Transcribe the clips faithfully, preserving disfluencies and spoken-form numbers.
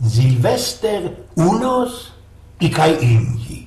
Sylwester u nos i kaj indziej.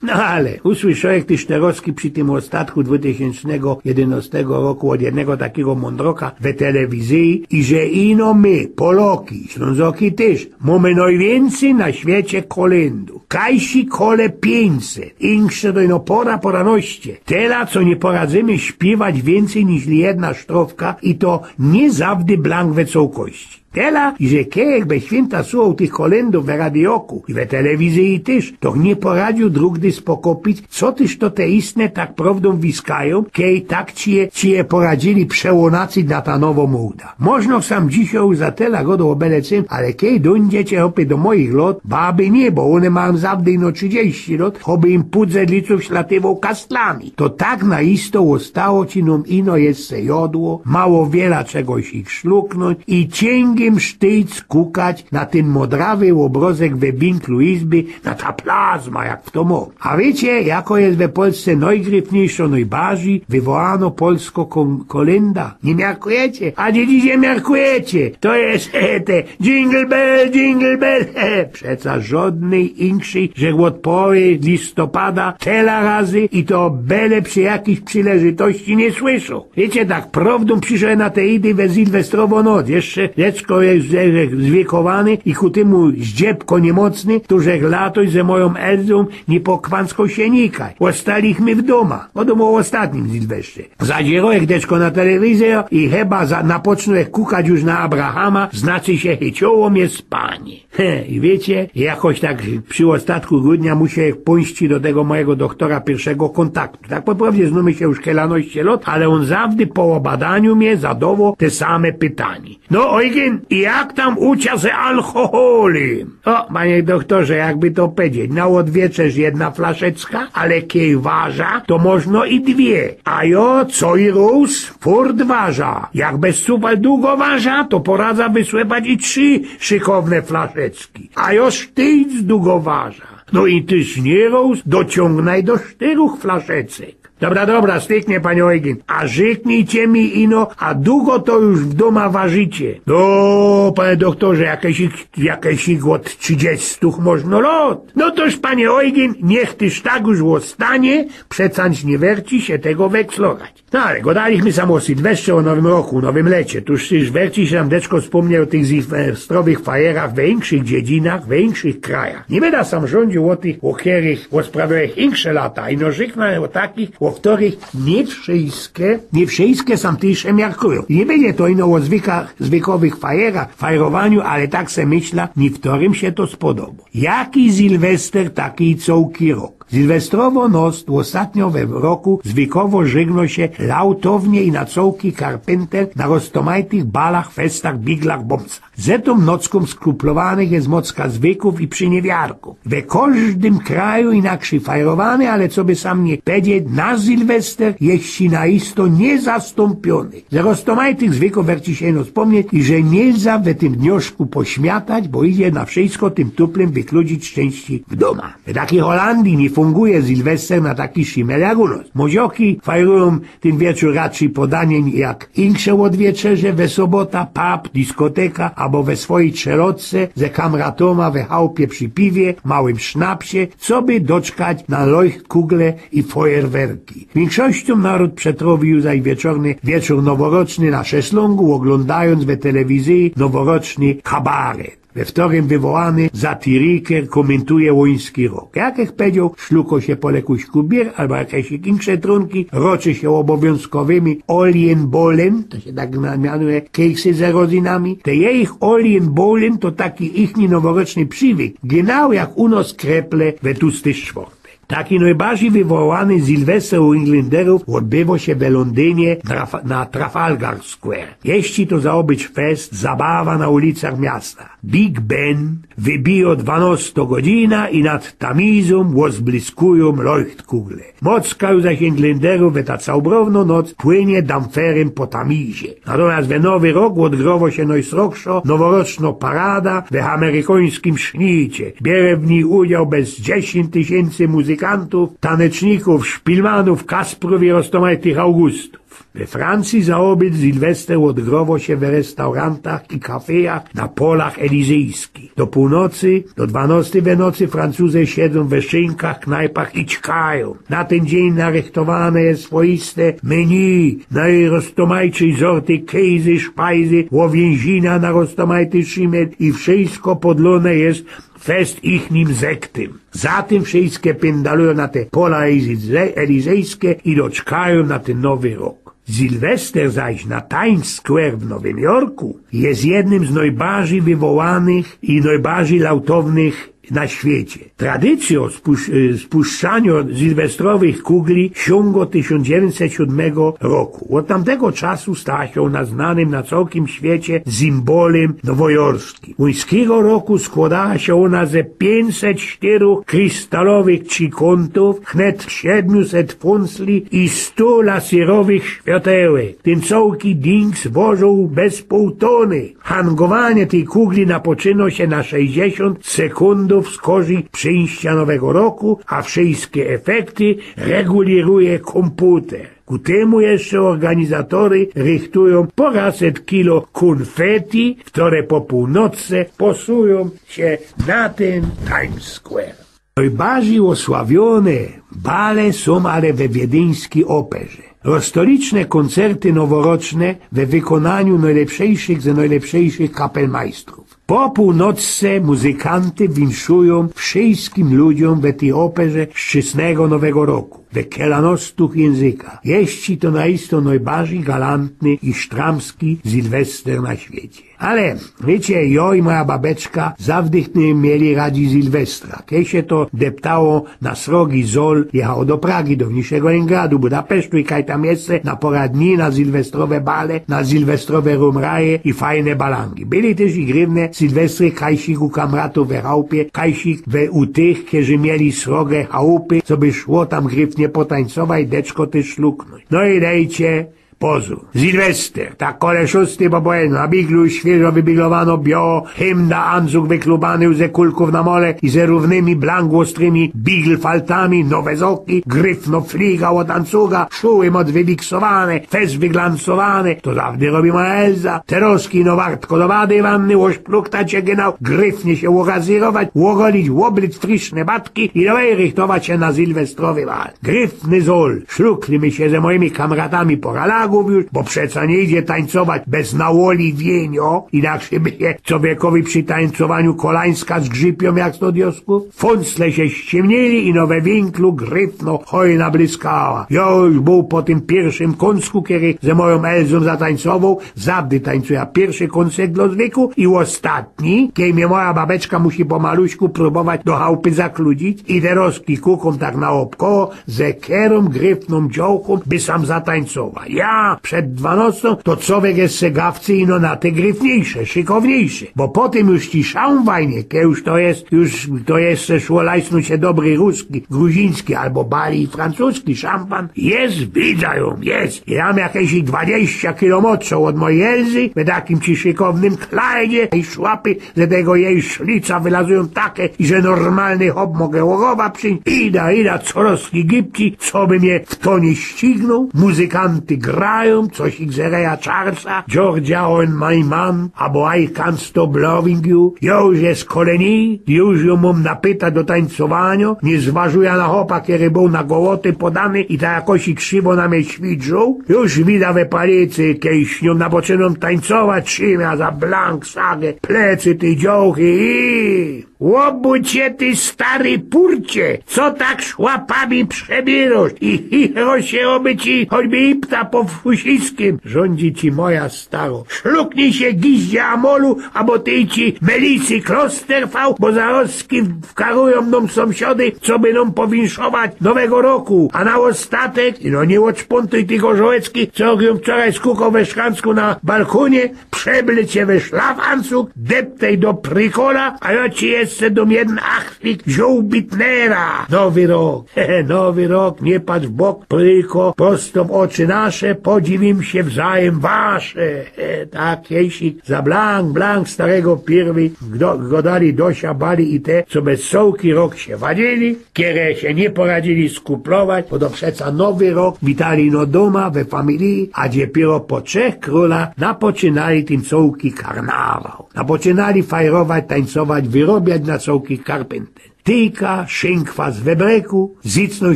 No ale usłyszołech tyż te roki przi tym ôstatku dwutysiōncznego jedynostego roku ôd jednego takigo mōndroka we telewizyji, iże ino my, Poloki, Ślōnzoki tyż, mōmy nojwiyncyj na świecie kolyndōw. Kajsi kole piyńćset, inksze to ino pora, poranoście. Tela, co niy poradzymy śpiywać wiyncyj niźli jedna sztrofka i to niy zawdy blank we cołkości. Tela, iże kejek be świynta suchoł tych kolyndōw we radijoku i we telewizyji tyż, to niy poradziōł drugdy spokopić, co tyż to te istne tak prowdōm wiskajōm, kej tak ci je, ci je poradziyli przełōnacyć na ta nowo mōda. Możno sam dzisiej już za tela godoł ô bele cym, ale kej dōńdziecie, chopy, do moich lot, baby niy, bo ône majōm zawdy ino trzidziści lot, choby im pud zedlicōw ślatywoł kastlami. To tak na isto ôstało ci nōm ino jeszcze jodło, mało wiela czegoś ich szluknōńć i ciyngiym sztyjc kukać na tyn modrawy ôbrozek we winklu izby, na ta plazma, jak w to mōm. A wiycie, jako je we Polsce nojgryfniyjszo, nojbardzij wywołano polsko kōn-, kolynda? Niy miarkujecie? A dziś niy miarkujecie? To je te jingle bell, jingle bell. Przeca żodnyj inkszyj, że ôd połowy listopada tela razy i to bele przi jakijś przileżytości niy słyszoł. Wiycie, tak prowdōm prziszoł na te idy we sylwestrowõ noc. Jeszcze dziecko je, je zwiykowane i ku tymu zdziebko niymocne, to żech latoś ze mojōm Elzōm niy pokwanskoł sie nikaj. Ôstalichmy w dōma. Ôdōm ô ôstatnim sylwestrze. Zadziyrołech dziecko na telewizyjõ i chyba za, napocznōłech kukać już na Abrahama, znaczy sie chyciło mie spanie. He, i wiycie, jakoś tak przi ôstatku grudnia musiołech pōńść do tego mojigo dochtora piyrszego kōntaktu. Tak po prowdzie znōmy sie już kilanojście lot, ale ôn zawdy po ôbadaniu mie zadowoł te same pytanie. No, Ojgyn, i jak tam u cia ze alkoholym? Ô, panie dochtorze, jakby to pedzieć, na ôdwieczerz jedna flaszeczka, ale kej waża, to możno i dwie. A jo co i rōz furt waża. Jak bez suwal dugo waża, to poradza wysłepać i trzi szykowne flaszeczki. A jo sztyjc dugo waża. No i tyż niy rōz, dociōngnij do sztyrōch flaszeczek. Dobra, dobra, styknie, panie Ojgyn. A rzeknijcie mi ino, a dugo to już w dōma ważicie? No, panie dochtorze, jakeś, jakeś ôd trzidziestu możno lot. No toż, panie Ojgyn, niych tyż tak już ôstanie, przecież niy werci sie tego wekslować. No ale godalichmy sam ô Sylwestrze, ô Nowym Roku, ô Nowym Lecie. Tuż tyż werci sie nam deczko spōmnieć ô tych sylwestrowych fajerach we inkszych dziedzinach, we inkszych krajach. Niy byda sam rzōndziōł ô tych, ô kerych ôsprawiōłech inksze lata, ino rzeknã ô takich, ô kerych niy wszyjske, niy wszyjske sam tyż miarkujōm. Niy bydzie to ino ô zwykach, zwykowych fajerach, fajerowaniu, ale tak se myśla, niyktōrym sie to spodobo. Jaki Sylwester, taki i cołki rok. Sylwestrowõ noc ôstatnio we roku zwykowo żygno sie lautownie i na cołki karpynter na roztomajtych balach, festach, biglach, bōmcach. Ze tōm nockōm skruplowanych je mocka zwykōw i prziniywiarkōw. We kożdym kraju inakszyj fajrowany, ale co by sam niy pedzieć, nasz Sylwester je na isto niyzastōmpiōny. Ze roztomajtych zwykōw werci sie ino spōmnieć, iże niy lza we tym dnioszku pośmiatać, bo idzie na wszyjsko tym tuplym wykludzić szczynście w dōma. W takij Holandyji niy funguje Sylwester na taki szimel jak u nos. Młodzioki fajrujōm tyn wieczōr raczyj po danie jak inksze ôdwieczerze, we sobota pub, diskoteka, abo we swojij czelodce ze kamratōma we chałpie przi piwie, małym sznapsie, co by doczkać na Leuchtkugle i fojerwerki. Wiynkszościōm narodu przetrowiył zaś wieczorny, wieczōr noworoczny na szeslōngu, ôglōndajōnc we telewizyji noworoczny kabaret, we wtorym wywołany satiriker kōmyntuje łoński rok. Jak żech pedzioł, szluko sie po lekuśku bier abo jakeś inksze trunki, roczy sie ôbowiōnzkowymi Olienbollen, to sie tak na-, mianuje, keksy ze rodzynami. Te jejich Olienbollen to taki ichni noworoczny prziwyk, genau jak u nos kreple we tłuste sztworty. Taki nojbardzij wywołany Sylwester u Inglynderōw ôdbywŏ sie we Lōndynie na Traf-, na Trafalgar Square. Jeździ to zaobyć fest, zabawa na ulicach miasta. Big Ben wybijŏ dwanŏstŏ godzina i nad Tamizōm ôzblyskujōm Leuchtkugle. Mocka zaś Inglynderōw we ta całbrownŏ noc płynie damferym po Tamizie. Natōmiast we Nowy Rok ôdgrywŏ sie nojsrogszo noworoczno parada we amerikońskim sznicie. Bierze w nij udział bez dziesiyńć tysiyncy muzyków. muzykantōw, tanecznikōw, szpilmanōw, Kasprōw i roztōmajtych Augustōw. We Francyji za ôbied Sylwester ôdgrowo sie we restaurantach i kafejach na polach elizyjskich. Do pōłnocy, do dwanŏstyj we nocy Francuze siedzōm we szynkach, knajpach i ćkajōm. Na tyn dziyń narychtowane je swoiste menu, nojroztōmajtszej zorty kejzy, szpajzy, ôwiynzina na roztōmajty szymet i wszysko podlōne je fest ichnim zektym. Za tym wszyske pyndalujōm na te pola elizy-, elizyjske i doczkajōm na tyn nowy rok. Sylwester zaś na Times Square w Nowym Jorku je jednym z nojbardzij wywołanych i nojbardzij lautownych na świecie. Tradycyjŏ spuś-, y, spuszczaniŏ sylwestrowych kugli siōngŏ tysiōnc dziewiyńćset siōdmego roku. Ôd tamtego czasu stała sie ôna znanym na cołkim świecie symbolym nowojorskim. Ôńskigo roku skłŏdała sie ôna ze piyńćset sztyrōch krystalowych trzikōntōw, wnet siedmiuset fōncli i sto lasyrowych światełek. Tyn cołki dynks wożōł bez pōł tōny. Hangowanie tyj kugli napoczynŏ sie na sześćdziesiōnt sekundōw skorzij przijścia nowego roku, a wszyjske efekty reguliruje kōmputer. Ku tymu jeszcze ôrganizatory rychtujōm poraset kilo kōnfeti, ftore po pōłnocce posujōm sie na tyn Times Square. Nojbardzij ôsławiōne bale sōm ale we wiedyńskij ôperze. Rozstoliczne kōncerty noworoczne we wykōnaniu nojlepszych ze nojlepszych kapelmajstrōw. Po pōłnocce muzykanty winszujōm wszyjskim ludziōm we tyj ôperze szczysnego nowego roku, we kielanŏstōw jynzykach. Jeździ to na isto nojbardzij galantny i sztramski Sylwester na świecie. Ale, wiycie, jŏ i moja babeczka zawdychny mieli radzi Sylwestra. Kej sie to deptało na srogi zol, jechało do Pragi, do dniyjszego Leningradu, Budapesztu i kaj tam jeszcze, na pora dni, na sylwestrowe bale, na sylwestrowe rumraje i fajne balangi. Byli tyż i gryfne sylwestry kajsik u kamratōw we chałpie, kajsik we, u tych, kerzy mieli sroge chałpy, co by szło tam gryfnie potańcować, deczko tyż szluknōńć. No i dejcie pozōr. Sylwester, tak kole szōstyj po połedniu, na biglu świyżo wybiglowano biŏło, hymda, ancug wyklubany ze kulkōw na mole i ze rōwnymi, blank ôstrymi biglfaltami, nowe zoki, gryfno fliga ôd ancuga, szuły moc wywiksowane, fest wyglancowane, to zawdy robi moja Elza. Terŏzki ino wartko do wady wanny, ôszpluktać sie genau, gryfnie sie ôgazyrować, ôgolić, ôblyć friszne batki i dŏwŏj rychtować sie na sylwestrowy bal. Gryfny zol. Szlukli my sie ze mojimi kamratami pora lagōw już, bo przeca niy idzie tańcować bez naoliwiyniŏ, inakszyj by sie człowiekowi przi tańcowaniu kolańska zgrzypiōm jak sto diŏskōw. Fōncle sie ściymnili i no we winklu gryfno chojna blyskała. Jŏ już bōł po tym piyrszym kōnsku, kery ze mojōm Elzōm zatańcowoł, zawdy tańcuja piyrszy kōnsek dlŏ zwyku i ôstatni, kej mie moja babeczka musi po maluśku prōbować do chałpy zakludzić i terŏzki kukōm tak na ôbkoło, ze kerōm gryfnōm dziołkōm by sam zatańcować. Ja, przed dwanŏstōm to człowiek jeszcze gawcy ino na te gryfniyjsze, szykownyjsze, bo potym już ci szampan, kej już to je, już to jeszcze szło lajsnōńć sie dobry ruski, gruziński abo bali francuski szampan, je, widzã jōm, je. Ja jōm jakeś dwadziścia kilo mocza ôd mojij Elzy, we takim ci szykownym klajdzie i szłapy ze tego jeji szlica wylazujōm take, iże normalny chop może ôgowa przińć. Ida, ida, corŏz gibci, coby mie fto niy ścignoł. Muzykanty grajōm, coś ich z Raya Charlesa, Georgia on my mind, abo I can't stop loving you. Jŏ już je kole nij, już jōm mōm napyta do tańcowaniŏ, niy zważuja na chopa, kery bōł na gołoty podany i tak jakoś krzywo na mie świdrzoł. Już wida we palicy, kej z niōm napoczynōm tańcować, trzimia za blank sagę, plecy tyj dziołchy i: „Ôbudź sie, ty stary purcie, co tak szłapami przebiyrŏsz? I chichroś sie, ôby ci choćby i pta po fusińskim”, rzōndzi ci moja starŏ. „Szluknij sie, giździe amolu, abo tyj ci Melisy Klosterfrau, bo zarŏzki wkarujōm nōm sōmsiady, coby nōm powinszować nowego roku. A na ôstatek, ino niy ôdszpōntuj tyj gorzołeczki, co jōm wczoraj skukoł we szklancku na balkōnie, przeblecz sie we szlafancuk, deptej do Prikola, a jŏ ci je Jeszcze dōm jedyn achwik, żōłbitnera. Nowy rok, he, he, nowy rok, niy patrz w bok, prykŏ prosto w ôczy nasze, podziwiymy sie wzajym wasze. He, tak, jeśli za blank, blank starego piyrwyj gdo-, godali, dosiabali i te, co bez cołki rok sie wadzili, kere sie niy poradzili skuplować, bo to przeca nowy rok witali ino dōma, we familiji, a dopiyro po trzech krōlach napoczynali tyn cołki karnawał. Napoczynali fajrować, tańcować, wyrobiać na cołki karpynty. Tyjka, szynkwas we breku, zycnōł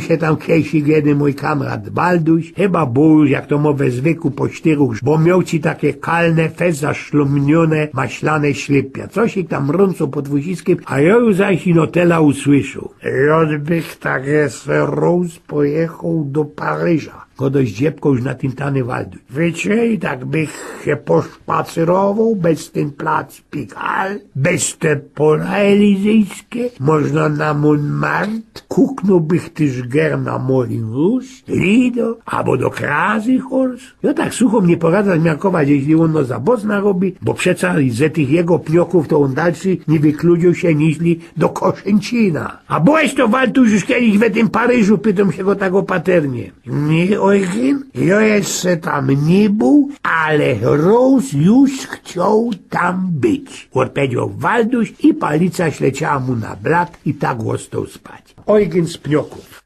sie tam kejsik jedyn mōj kamrat Walduś, chyba bōł już, jak to mŏ we zwyku, po sztyrōch, bo mioł ci take kalne, fest zaszlumniōne, maślane ślypia. Coś ich tam mrōncoł pod wōziskym, a jŏ już zaś ino tela usłyszōł. Jŏ bych tak jeszcze rŏz pojechoł do Paryża. Godoś dziebko już natyntany Walduś. Wycie, i tak bych sie poszpacyrowoł bez tyn plac Pigalle, bez te pola elizyjske, możno na Montmartre, kuknōł bych tyż gier na Moulin Rouge, Lido, abo do Crazy Horse. Jŏ tak suchōm, niy poradzã zmiarkować, jeźli ôno za bocna robi, bo przeca ze tych jego pniokōw to ôn dalszy niy wykludziōł sie niźli do Koszyncina. A byłeś to, Walduś, już kejś we tym Paryżu? Pytōm sie go tak ôpaternie. Niy, Ojgyn, jŏ jeszcze tam niy bōł, ale rŏz już chcioł tam być, ôdpowiedzioł Walduś i palica śleciała mu na blat i tak ôstoł spać. Ojgyn z Pniokōw.